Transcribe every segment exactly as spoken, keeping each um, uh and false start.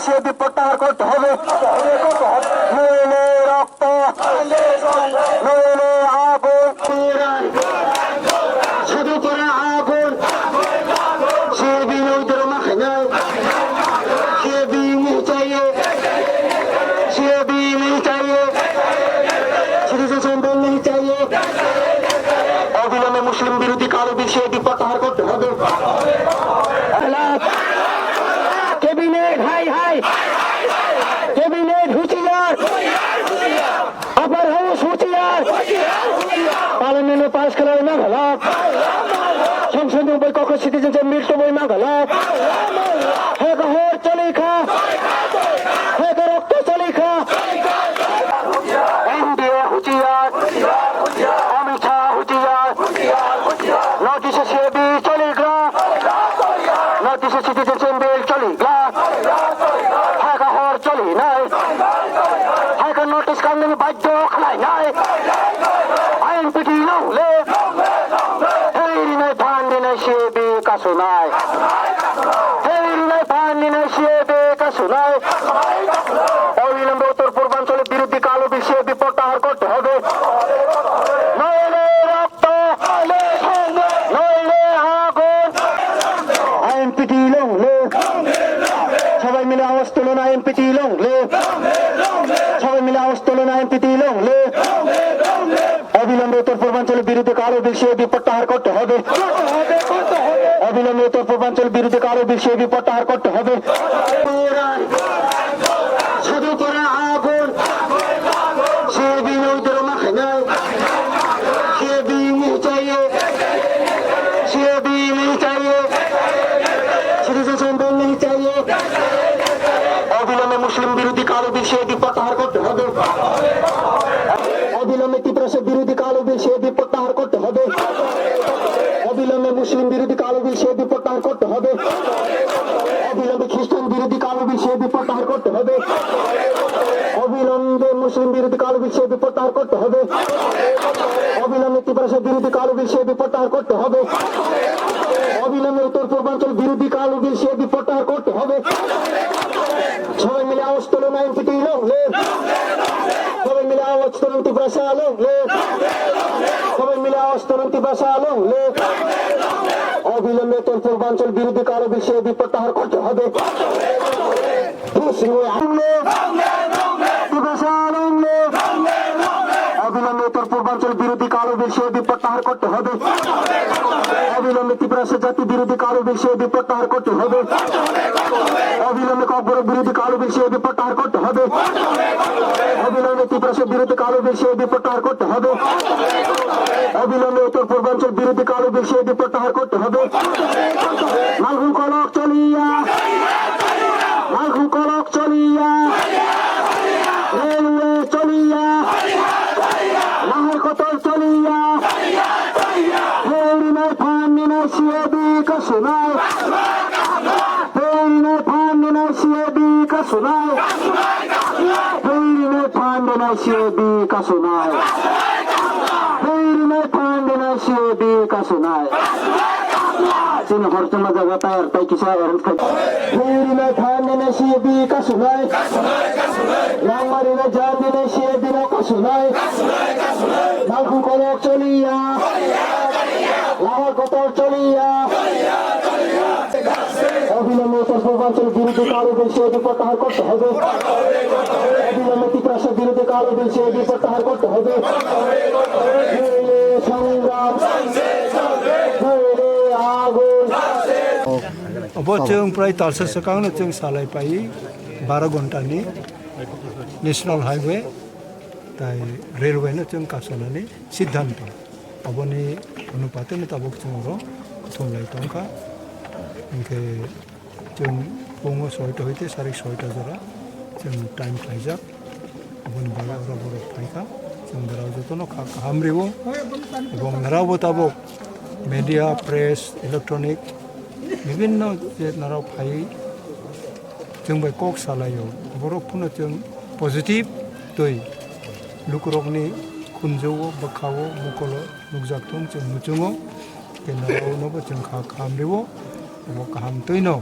সে বিপদ প্রত্যাহার করতে হবে। নইলে রক্ত, নইলে আগুন। সাধু করা আগুন। সিএবি নইদের মাখায় নাই। সিএবি নেই চাইয়ে। সিএবি নেই চাইয়ে। সিটিজেন অ্যাসেম্বলি নেই চাইয়ে। অবিলম্বে মুসলিম বিরোধী কালো বিল সিএবি প্রত্যাহার করতে হবে। Cabinet high high. ক্যাবিনেট হুঁশিয়ার। আপার হাউস হুঁশিয়ার। পার্লামেন্টে পাস করার না ভালা। সংসদ বই কক্ষ সিটিজেন মিল্ট বই মাগালা। হে হর চলি খা। হে রক্ত চলি খা। এনডিএ হুঁশিয়ার। অমিত শাহ হুঁশিয়ার। নর্থ ইস্ট সিএবি চলি গ্লা। নর্থ ইস্ট সিটিজেন বিল চলি গ্লা। হে হর চলি নাই। High Court notice kangni baidyo khlai nai. I N P T long live. Hei rinai phan rinai C A B kasunai. Hei rinai phan rinai C A B kasunai. অবিলম্বে উত্তর পূর্বাঞ্চলে বিরোধী কালো বিল সিএবি প্রত্যাহার করতে হবে। নইলে রক্ত, নইলে আগুন। INPT long live. সবাই মিলে আওয়াজ তুলুন, আইএনপিটি লং লিভ। সবাই মিলে আওয়াজ তুলুন, আইএনপিটি লং লিভ। অবিলম্বে উত্তর পূর্বাঞ্চলে বিরোধী কালো বিল সিএবি প্রত্যাহার করতে হবে। অবিলম্বে উত্তর পূর্বাঞ্চল বিরোধী কালো বিল সিএবি প্রত্যাহার করতে হবে। সাধু করা আগুন। সিএবি নইদের মাখায় নাই। সিএবি নেই চাইয়ে। সিএবি নেই চাইয়ে। সিটিজেন অ্যাসেম্বলি নেই চাইয়ে। অবিলম্বে মুসলিম বিরোধী কালো বিল সিএবি প্রত্যাহার করতে হবে। অবিলম্বে তিপ্রাসা বিরোধী কালো বিল সিএবি প্রত্যাহার করতে হবে। অবিলম্বে মুসলিম বিরোধী কালো বিল সিএবি প্রত্যাহার করতে হবে। অবিলম্বে খ্রিস্টান বিরোধী কালো বিল সিএবি প্রত্যাহার করতে হবে। অবিলম্বে মুসলিম বিরোধী কালো বিল সিএবি প্রত্যাহার করতে হবে। অবিলম্বে তিপ্রাসা বিরোধী কালো বিল সিএবি প্রত্যাহার করতে হবে। অবিলম্বে উত্তর পূর্বাঞ্চল বিরোধী কালো বিল সিএবি প্রত্যাহার করতে হবে। সবাই মিলে আওয়াজ তুলুন, আইএনপিটি লং লিভ। সবাই মিলে আওয়াজ তুলুন, তিপ্রাসা লং লিভ। সবাই মিলে আওয়াজ তুলুন, তিপ্রাসা লং লিভ। অবিলম্বে উত্তর পূর্বাঞ্চল বিরোধী কালো বিল সিএবি প্রত্যাহার করতে হবে। Long live. Tiprasa long live. অবিলম্বে উত্তর পূর্বাঞ্চল বিরোধী কালো বিল সিএবি প্রত্যাহার করতে হবে। অবিলম্বে তিপ্রাসা জাতি বিরোধী কালো বিল সিএবি প্রত্যাহার করতে হবে। অবিলম্বে ককবরক বিরোধী কালো বিল সিএবি প্রত্যাহার করতে হবে। অবিলম্বে তিপ্রাসা বিরোধী কালো বিল সিএবি প্রত্যাহার করতে হবে। অবিলম্বে উত্তর পূর্বাঞ্চল বিরোধী কালো বিল সিএবি প্রত্যাহার করতে হবে। মালভূম কলক চলিয়া, মালভূম কলক চলিয়া, রেলওয়ে চলিয়া, নাহার কতল চলিয়া, হৌরিনার ফান্ডিনার সিএবি কাসুনাই। Phaini phaninai siyabi kasunai. Phaini phaninai siyabi kasunai. Phaini phaninai siyabi kasunai. Chini horchoma jaga tayar tai kisa arrange khai. Phaini phaninai siyabi kasunai. Langmari na jandinai siyabi no kasunai. Malkhung kolok choliya. Lahar kotor choliya. অবিলম্বে উত্তর পূর্বাঞ্চল বিরোধী কালো বিল সিএবি প্রত্যাহার করতে হবে। অবিলম্বে তিপ্রাসা বিরোধী কালো বিল সিএবি প্রত্যাহার করতে হবে। নইলে সংগ্রাম, নইলে আগুন। Obo chwng prai talsa swkang no chwng salai pai baro ghonta ni national highway tai railway no chwng kasonani siddhanto. Aboni onupatino tabuk chwng oro kuthumlai tongkha. Hinkhe chwng pungo soita hoite sarik soita jora chwng time khlaijak. Aboni bagwi oro borok phaikha. Chwng norok jotono kha kaham rwo. Ebong norokbo tabuk media, press, electronic bibinno je norok phaiwi chwng bai kok salaio. Borok phano chwng positive twi lukurokni khunjugo, bwkhao, mokolo nukjak thung chwng muchungo. Tei norokno bo chwng kha kaham rwo, obo kaham twino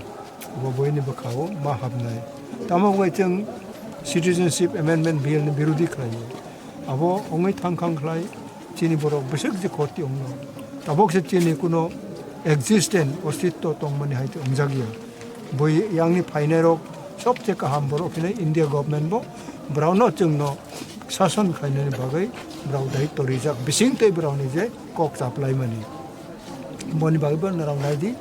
obo buini bwkhao ma habnai. Tamo bai chwng Citizenship Amendment Bill ni birodhi khlaio. Abo wngwi thang khang khlai chini borok bwswk je khoti wngno. Tabok se chini kuno existence, ostitto tongmani hai te wngjakya. Bui yangni phainairok sobse kaham borok hwnwi India government bo borokno chwngno sason khlainani bagwi borok daitto rijak bising tei borokni je kok chaplaimani. Boni bagwi bo norok nai di,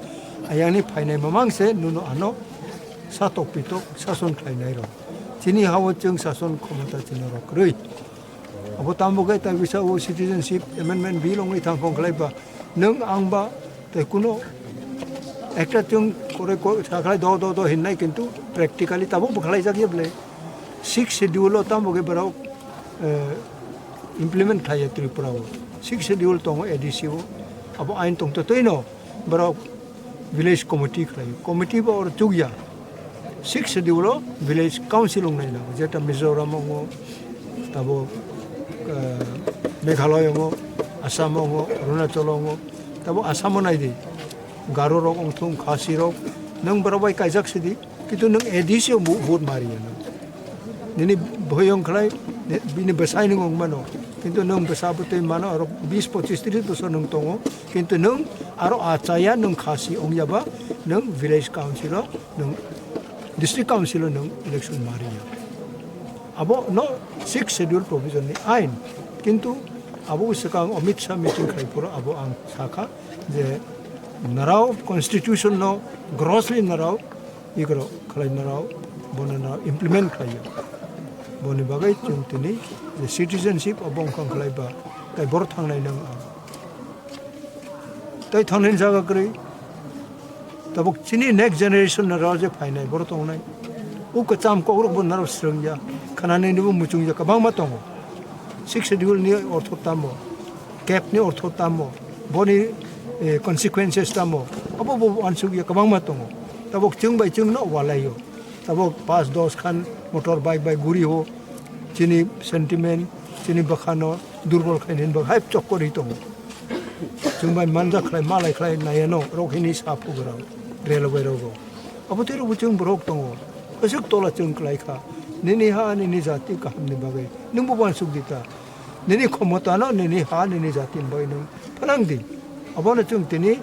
ayangni phainai mamang se nuno ano satok pitok sason khlainai rok. Chini ha-o chwng sason khomota chini rok kwrwi. Abo tamo khe tai bisa o Citizenship Amendment Bill wngwi thang khong khlai ba, nwng ang ba tei kuno ekta chwng kore ko sakhlai do do do hinnai, kintu practically tabuk bo khlai jak ya bwle. Sixth Schedule o tamo khe borok, eh, implement khlai ya Tripura o. Sixth Schedule tongo A D C o. Abo ain tong to twi no borok village committee khlai. Committee bo oro chuk ya. Sixth Schedule o village council wng nai nango, jeta Mizoram wngo, tabo, eh, Meghalaya wngo, Assam wngo, Arunachal wngo, tabo Assam o nai di. Garo rok wng thung, Khasi rok, nwng borok bai kaijak sidi, kintu nwng A D C o bu-, vote mari ya nwng. Nini bhoi wng khlai, ne-, bini bwsai nwng wng mano, kintu nwng bwsa bwtwi mano, aro bis, pochis, tris bosor nwng tongo, kintu nwng aro achaya nwng Khasi wng ya ba, nwng village council o nwng district council o nwng election ma rwya. Abo no Sixth Schedule provision ni ain. Kintu abo swkang Amit Shah meeting khai phuru abo ang sakha je narao constitution no grossly narao ignore khlai narao bono narao implement khlai ya. Boni bagwi chwng tini je citizenship abo wngkha khlai ba tai bor thangnai nang ang. Tai thangnaini jaga kwrwi. Tabuk chini next generation no rw je phainai, borok tongnai. O kwcham kokrok bo narok swrwng ya, khanani bo muchung ya, kwbangma tongo. Sixth Schedule ni ortho tamo, cap ni ortho tamo, boni, eh, consequences tamo, abo bo uansuk ya, kwbangma tongo. Tabuk chwng bai chwng no walaio. Tabuk pash dos khan motor bike bai guri o, chini sentiment, chini bwkhano durbol khainani bagwi hai chokkorwi tongo. Chwng bai manja khlai, malai khlai naiya no, rok hini sa phugrang, railway rogo. Abo tei rokbo chwng borok tongo. Aswk tola chwng khlai kha. Nini ha, nini jati kahamni bagwi. Nwngbo uansuk di ta. Nini khomotano, nini ha, nini jatini bagwi nwng phanang di. Abono chwng tini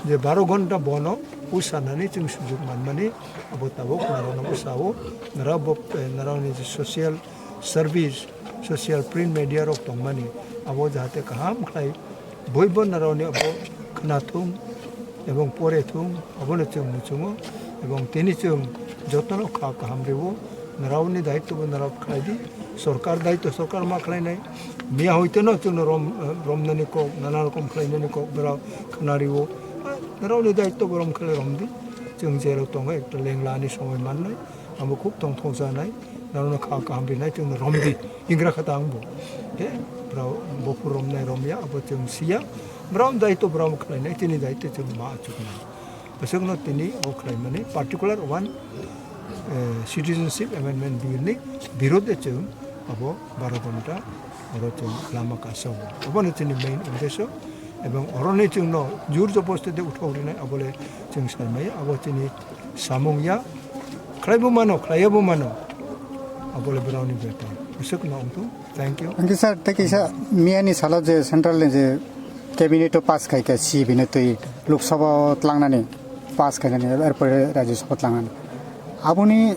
je baro ghonta bono usanani chwng sujuk manmani, abo tabuk narokno usao, narok bo, eh, narokni je social service, social print media rok tongmani, abo jahate kaham khlai boibo narokni abo khnathung ebong porethung, abono chwng muchungo, ebong tini chwng jotono kha kaham rwo, narokni daitwbo narok khlai di, sorkar daitw sorkar ma khlainai, miya hoiteno chwngno rom, romnani kok, nana rokom khlainani kok borok khna rwo, narokni daitwbo rom khlai romdi, chwng jero tongo ekta lenglani somoi mannai, abo khub tongthok janai. Norokno kha kaham rinai chwngno romdi, hingra kha ta ang bo. He, borok bophor romnai romya, abo chwng siya. Borok daitw borok khlainai, chini daitw chwng ma achuknai. Bwswkno tini o khlaimani particular one, eh, Citizenship Amendment Bill ni birode chwng abo baro ghonta oro chwng lama kasao. Obono chini main uddesho. Ebong oroni chwngno jur jobosti de uthok rinai, abole chwng sai maya, abo chini samung ya. Khlaibo mano, khlaiya bo mano. Abole borokni bepar. Bwswkno wngthung. Thank you. Thank you, sir. Tei kisa miyani salo je central ni je cabinet o pass khai kha C B ni twi Lok Sabha o tlangnani, pass khainani, erpore Rajya Sabha tlangnani. Aboni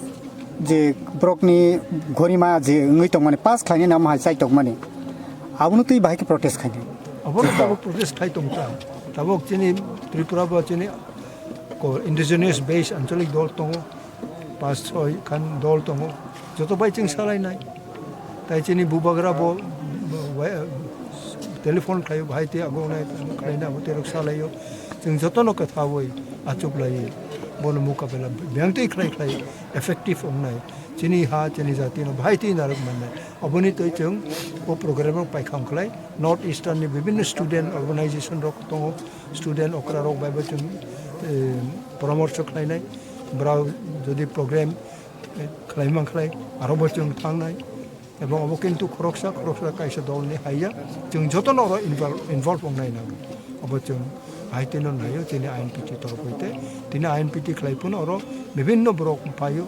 je borokni gorima je wngwi tongmani, pass khlainani amo hai chai tongmani. Abono twi bahai khe protest khainai. Abo tabuk protest khai tongkha. Tabuk chini Tripura bo chini ko indigenous based anchalik dol tongo. Pas soi khan dol tongo. Joto bai chwng salainai. Tai chini bubagra bo, bo, telephone khlaio, bahai tei abo nai khlaina abo terok salaio. Chwng jotono kwthawi achuklaiwi bono mukabela biyang tei khlai khlai effective wngnai. Chini ha, chini jati no bahai twi narwk mannai. Oboni twi chwng o program rok paikha wng khlai North Eastern ni bibinno student organization rok tongo, student okra rok bai bo chwng, eh, poramorso khlainai. Borok jodi program, eh, khlai man khlai aro bo chwng thangnai. Ebong obo kintu khoroksa khoroksa kaisa dol ni haiya. Chwng jotono oro involve, involve wngnai nango. Obo chwng hai tino naio chini I N P T torop hoite. Tini I N P T khlai phano oro bibinno borok phaio.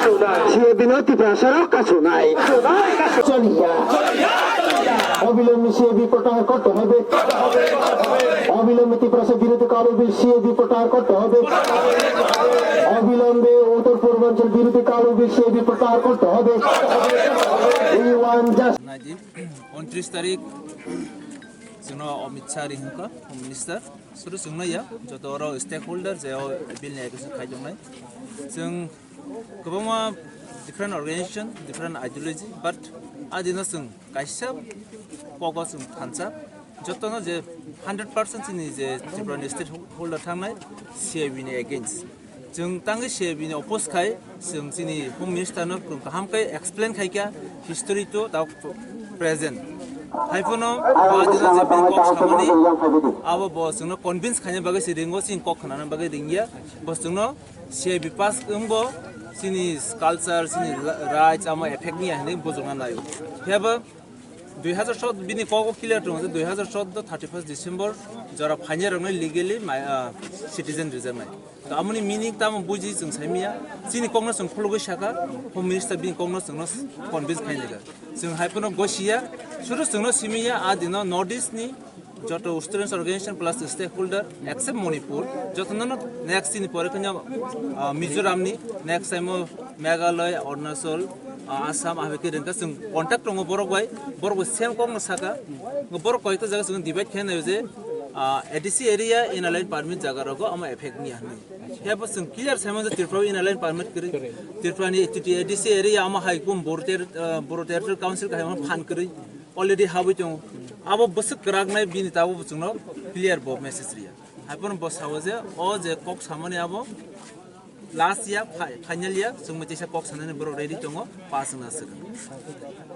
CAB no Tiprasa rok kasonai. Choliya. অবিলম্বে সিএবি প্রত্যাহার করতে হবে। অবিলম্বে তিপ্রাসা বিরোধী কালো বিল সিএবি প্রত্যাহার করতে হবে। অবিলম্বে উত্তর পূর্বাঞ্চল বিরোধী কালো বিল সিএবি প্রত্যাহার করতে হবে। We want justice. Naidi, untris tarik, chwngno Amit Shah ri hwnkha, Home Minister. Suru chwngno ya, joto oro stakeholder je o bill ni against khai tongnai. Chwng kwbangma different organization, different ideology, but a dino chwng kaisa kogo chwng thansa. Jotono je hundred percent chini je Tripura ni stakeholder thangnai, C A B ni against. Chwng tangwi C A B ni oppose khai, chwng chini Home Minister no kaham khe explain khai kha, history to ta present. Hai phano ba dino je bini kok samani, abo bo chwngno convince khaina bagwi se ringo, chini kok khnana bagwi ringya. Bo chwngno C A B pass wngbo chini culture, chini rights amo effect niya hinwi bujukna naio. Phiya bo dui hazar choudo bini kok o clear tongo je dui hazar choudo thirty first December jora phainai rokno legally mai, ah, citizen rijaknai. To amoni meaning tamo buji chwng saimaya. Chini kokno chwng khulugwi saka, Home Minister bini kokno chwngno convince khainai kha. Chwng hai phano gosiya, suru chwngno simiya, a dino North East ni joto students organization plus stakeholder except Manipur, jotono next chini pore khanya, ah, Mizoram ni, next time o Meghalaya, Arunachal, ah, Assam, abike ringkha chwng contact tongo borok bai, borok bai same kokno saka, borok koyekta jaga chwng divide khainai je, ah, A D C area inner line permit jaga rogo amo effect niya hinwi. Hebo chwng clear saimano je Tripura inner line permit kwrwi, Tripura ni A D C area amo hai kum Bodo ter-, ah, Bodo Territorial Council kahai amo phan kwrwi. Already habwi tongo. Abo bwswk kwraknai bini tabuk bo chwngno clear bo message riya. Haiphano bo sao je o je kok samani abo last ya, fi-, final ya, chwng bo teisa kok sanani borok ready tongo, pass wngna swkang.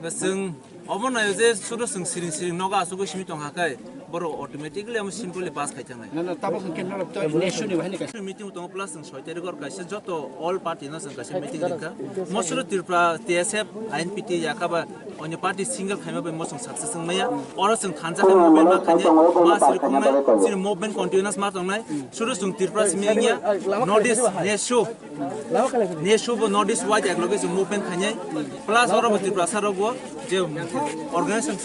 Ba chwng obo naio je sudo chwng siring siring nogo asugwi simi tongkha khe borok automatically amo simply pass khai thangnai. Na, na, tabuk hwnkhe norok to nation ni bahai ni kaisa. Meeting tongo plus chwng soi tarikh or kaisa joto all party no chwng kaisa meeting ringkha. Mostly Tripura T S F, I N P T yakaba onyo party single khaima bai mosong success wngmaya. Oro chwng thansa khe movement ma khainai, ma siri khumnai, chini movement continuous ma tongnai. Suru chwng Tripura simi wngya, North East nesu, nesu bo North East wide ekloge chwng movement khainai. Plus oro bo Tripura sarok bo je organization